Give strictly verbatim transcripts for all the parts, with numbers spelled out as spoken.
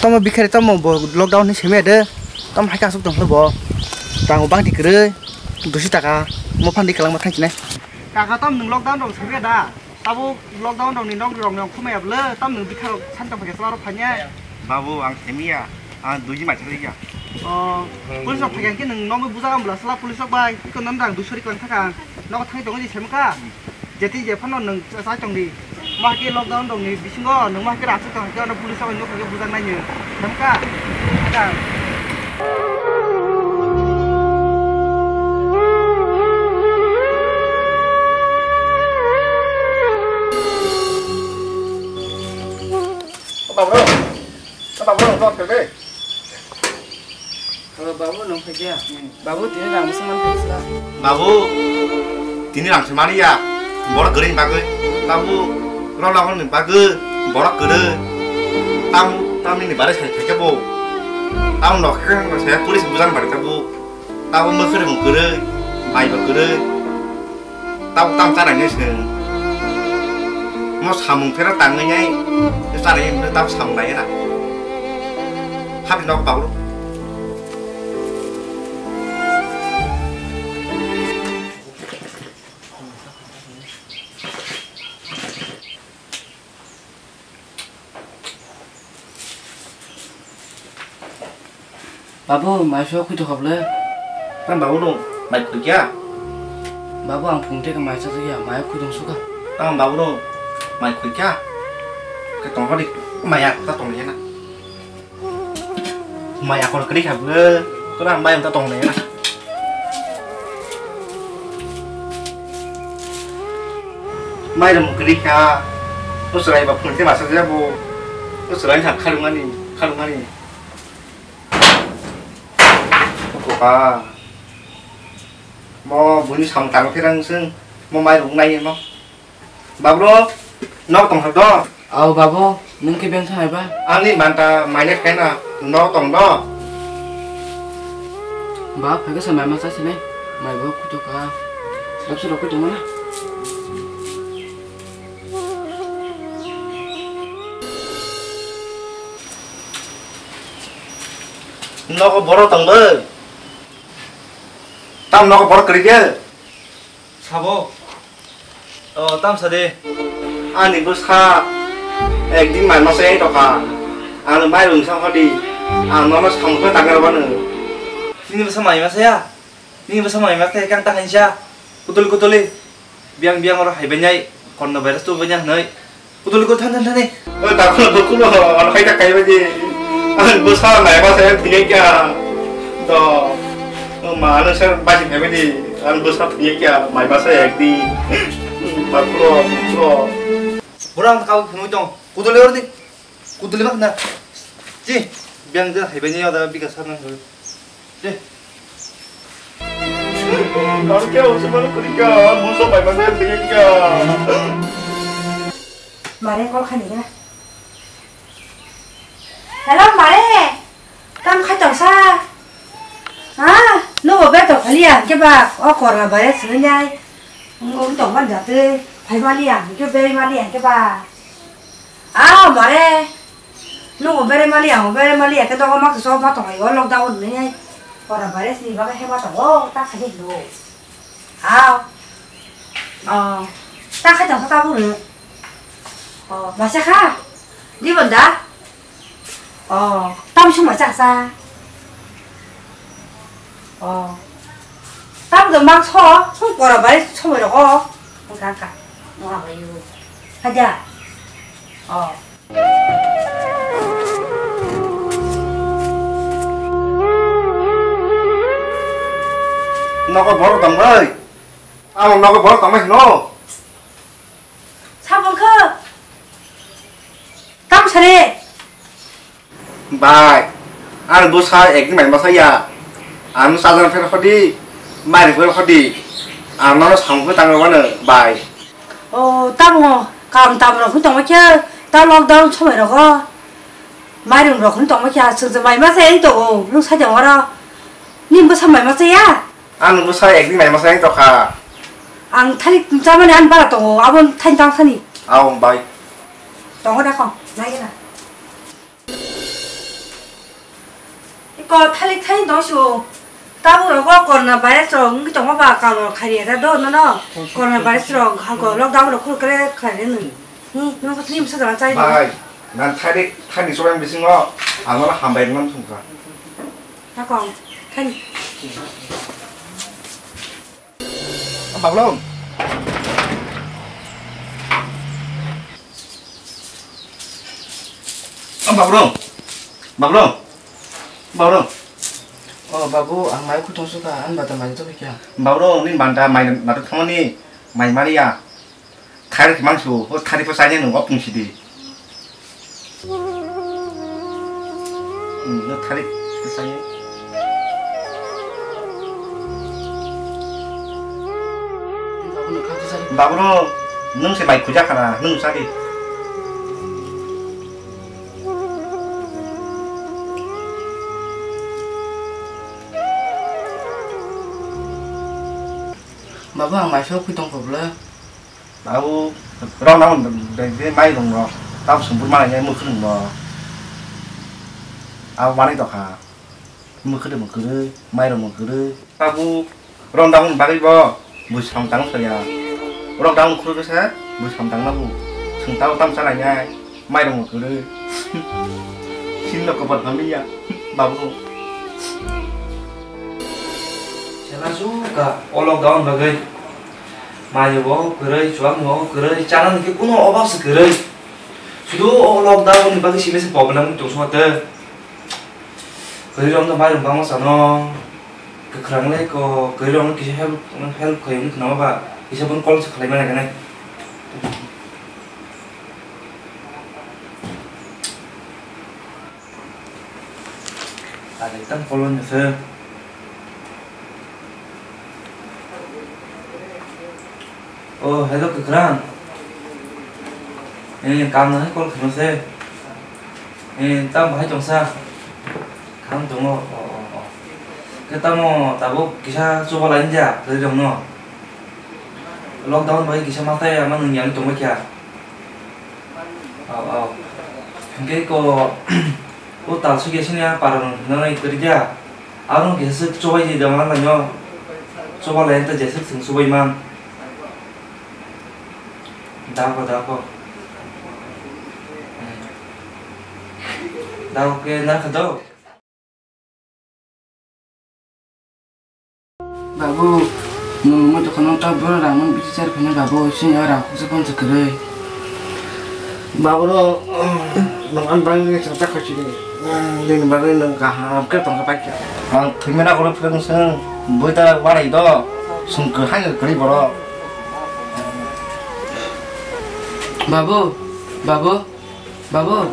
Tamo bikhari tamo bo lockdown ni semya de. Tam hai kasuk tong bo. Tango bangti kwrwi. Dusi taka. Mo phandi kalangma thangsinai. Kaka tam nung lockdown rok semya da. Tabo lockdown rok ni nok rok ni khumaya bwle. Tam nung bikha rok santa phage sala rok phanya. Babu, ang semiya. Ang duji mai chali ya. Oh, police rok phage ke nung nok buja am bwla sala police rok bai. Iko nan rang dusori klang thaka. Nok thang tongo di semka. Jeti je phano nwng cha-, chai tong di. Ma ke lockdown dong ni bisingo nwng ma ke rachuk tong khe ano police rok nokha khe bujak nai nw. Hamka. Hamka. Babu, babu, babu, babu. Oh, babu, nung phai kya? Babu, tini rang bwswk man phai sla? Babu, tini rang se mani ya. Borok kwrwi bagwi. Babu, rok lagon ni bagwi. Borok kwrwi. Tam, tam ni bare sai thai khe bo. Tam nok khe se police bujan bari ta bo. Tam mo kwrwi kwrwi. Bai ba kwrwi. Tamo tamo chanai hinwi se nwng. Mo samung phero tangwi nai chanai hinwi tamo samung nai na. Habi nok baglo. Babu, mai sua khuito kha bwle? Tang babu no mai khuikya? Babu, ang phung teka mai chajak ya, mai khuitong sukha. Tang babu no mai khuikya? Khe tong hodi, mai ya ta tong ya na. Mai akol kri kha bwle, tora mai ta tong ya na. Mairum kwrwi kha. O chwrai ba phunukhe masa jabo. O chwrai thang khalungmani, khalungmani. Kopa. Mo buini samung tangma phirang sung. Mo mairum nai mo. Babro, nok tong do. Au babu, nwng khe beng thai ba? Ani manta maine phena nok tong do. Ba, phai khe sa mai ma sa sinai. Mai bo kutuk ka. Bapsa rok kutuk mana? Nogo borok tong bo. Tam nogo borok kwrwi khe. Sabo? O, tam sa de. Ani bwsa ekdin mai masa yang tokha. Ano mai rung sang hodi. Ang nono samung khe tangna rwbano. Nini bwsa mai masa ya? Nini bwsa mai masa ya kang ta kaisa. Kutuli kutuli. Biang biang oro haibai nai. Korno virus tu banya hnai. Kutuli kutuli than than than ni. O, ta kulo kulo. Ano hai ta kai baje. Ang bwsa mai masa yang thik kya. To. O ma, ano sir basi family, ang bwsa thwiya kya, mai masa ekdi. Baklo, baklo. Borok ang kau phunui tong. Kuduli ordi. Kuduli mak na. Ji, biang je haibai ni ada bika sa nang. Ji. Ang kya usu malu kuri kya, ang bwsa mai masa thwiya kya. Mare call khani na. Hello, mare. Tam khai tong sa? Ha? Nubo be tong khali ya, ke ba? O korna bare sini nai. Ung tong ban jate. Phai mali ya, ke be mali ya, ke ba? Ah, mare. Nubo bere mali ya, bere mali ya, ke dogo mak so ba tong yo lockdown ni nai. Korna bare sini ba he ba tong. O, ta khai lo. Hao. Oh. Ta khai tong sa ta bu. Oh, masa kha? Di banda? Oh, tam sung masa sa? Oh. Tam do mak so, sung pora bai somoi rogo. Ang kha kha. Mo ha bai yu. Haja. Oh. Nogo borok tong bai. Amo nogo borok tong bai hino. Sabon khe. Tam sare. Bai. Ang bwsa ekdin mai masa ya. Ang sajang pher hodi. Mai pher hodi. Ang nono samung khe tang rwano bai. O, tamo kam tam rok tong khe ta lockdown somoi rogo. Mairum rok tong khe sung mai masa eng to o. Nung sajang oro. Nim bwsa mai masa ya. Ang bwsa ekdin mai masa yang tokha. Ang thani chamani ang bara tongo, abo thani tang thani. Aw, bai. Tongo da kho, nai gana. O, thalik thani dong su. Tabuk rogo corona virus rok wngwi tongma ba kalo khairi ya do no no. Corona virus rok hako lockdown rok khur kre khairi nung. Hmm, nung ko tini masa jalan chai. Bai, nan thalik thani sobai bisingo ang no hambai nang sungkha. Hakong, thani. Bablong. Bablong. Bablong. Bablong. O babu, ang mai khutong suka, ang bata mai to kya. Bablong, ni banta mai nato thangani, mai mani ya. Thari mangsu, o thari pa sanya nung opung sidi. Hmm, no thari pa sanya. Babu no, nung se bai khuja khana, nung sadi. Babu, ang mai sok phi tong kho bwle. Babu, rok nang de, de, mairung rok. Tamo sumbur manai nai mwkhwrwng bo. Abo manai tokha. Mwkhwrwng bo kwrwi, mairung bo kwrwi. Babu, rok nang bagwi bo bwsam tang saya. Rok nang khurwi khe bwsam tang nabu. Chwng tamo tamo chanai nai. Mairung bo kwrwi. Sin no kopor hamya. Babu. Sela suka o lockdown bagwi. Mai bo kwrwi, chuak bo kwrwi, chana ni khe kuno obab se kwrwi. Sudu o lockdown ni bagwi simi se problem tong song te. Kwrwi rok no mairung bangma sano. Kwkhwrang le ko kwrwi rok no kisa help, help khai wngwi khna ba. Kisa bon call se khlai mani khe nai. Tang kolon se. Oh, hello, kwkhwrang. Eh, kam nang call khaima se. Eh, tam bahai tongsa. Kam tongo. Oh, oh, oh. Ke tamo tabuk kisa chuba lain ja, kwrwi rok no. Lockdown bai kisa ma tai ama nung yang tongma kya. Au, au. Hingke ko, o tal sugya sini a para rong hino nai kwrwi dia. Aro kisa suk chobai di da man lanyo. Choba lai ta jesuk sung chobai man. Da ko, da ko. Da ko ke na kha do. Babu, nwng mo dokan o ta boro rang man bichar phina babu, sini o rang khoksa pon sa kwrwi. Babu no, nwng ani bagwi chwng ta khachi di. Nini bagwi nwng kaham khe tong kha paikha. Ang thwimana khoro phwrwng swng, bui ta warai do, swng kwhai kwrwi borok. Babu, babu. Babu,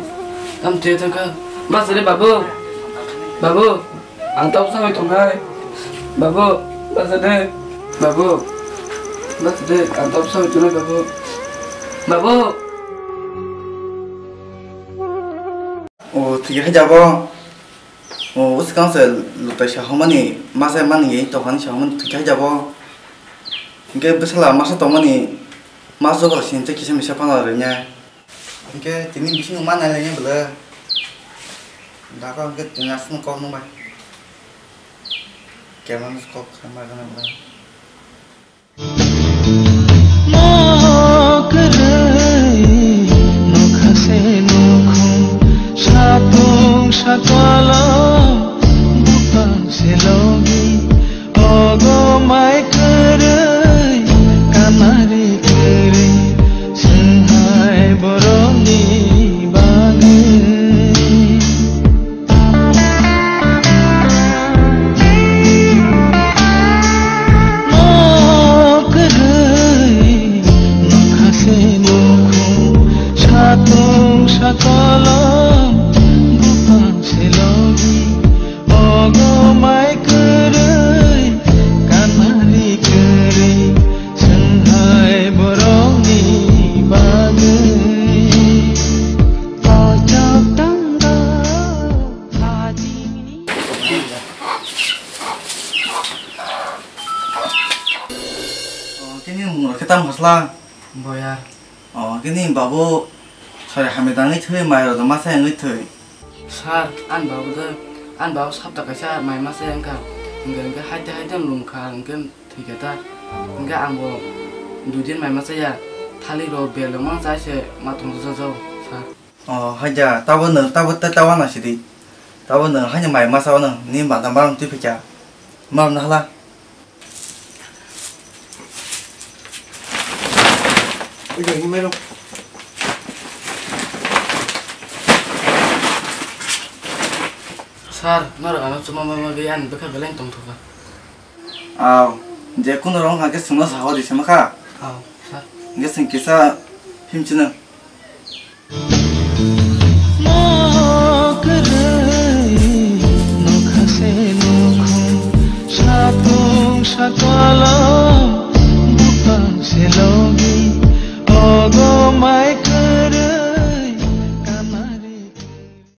tam twi thangkha. Basa de, babu. Babu, ang tabuk sawi tongkhai. Babu, basa de. Babu, basa de, ang tabuk sawi tongnai, babu. Babu. O, thwi hai jabo. O, bwskang se lutai sa homani, masa mani ye tongkhani sa homani thwi hai jabo. Hingke bwsala masa tongmani, mas jogora sini tei kisa misa phano rwnya. Hingke tini bisingo ma nai lainai bwle. Dako hingke tini aswkno kok nung bai. Kemano kok khamai rwna bwle. Mo kwrwi nokha se nukhung, satung sakolo bupang se logi. Ogo mai kwrwi, kanari kwrwi, swnghai borokni bagwi. Mo kwrwi, nokha se nukhung, satung sakolo, bupang se logi. Ogo mai kwrwi, kanari kwrwi, swnghai borokni bagwi. Kochok tangdo, hajini. Tini mungro khe tamo hasla? Boya. O, kini babu sori hamya tangwi thwi, mai rok ma sai wngwi thwi. Sir, ani babu de Ani baba sapta kaisa mai masa wngkha, hwnkhe, hwnkhe haide haide lum kha, hwnkhe thwi kha ta. Hwnkhe ang bo dui din mai masa ya, thali rok bel rok mang chai se ma tong jajao, sir. O, haida, tabo nwng, tabo ta, tabo na sidi. Tabo nwng, haino mai masa o nwng, ni banta marang twi phikya. Marang na hala. Oi, oi, mai rok. Sir, norok ano chuma ma ma gwi ani bwkha belai tong thoka. Aw, je kuno rong hake sungno saho di sama kha. Aw, sir. Hingke sing kisa himchino.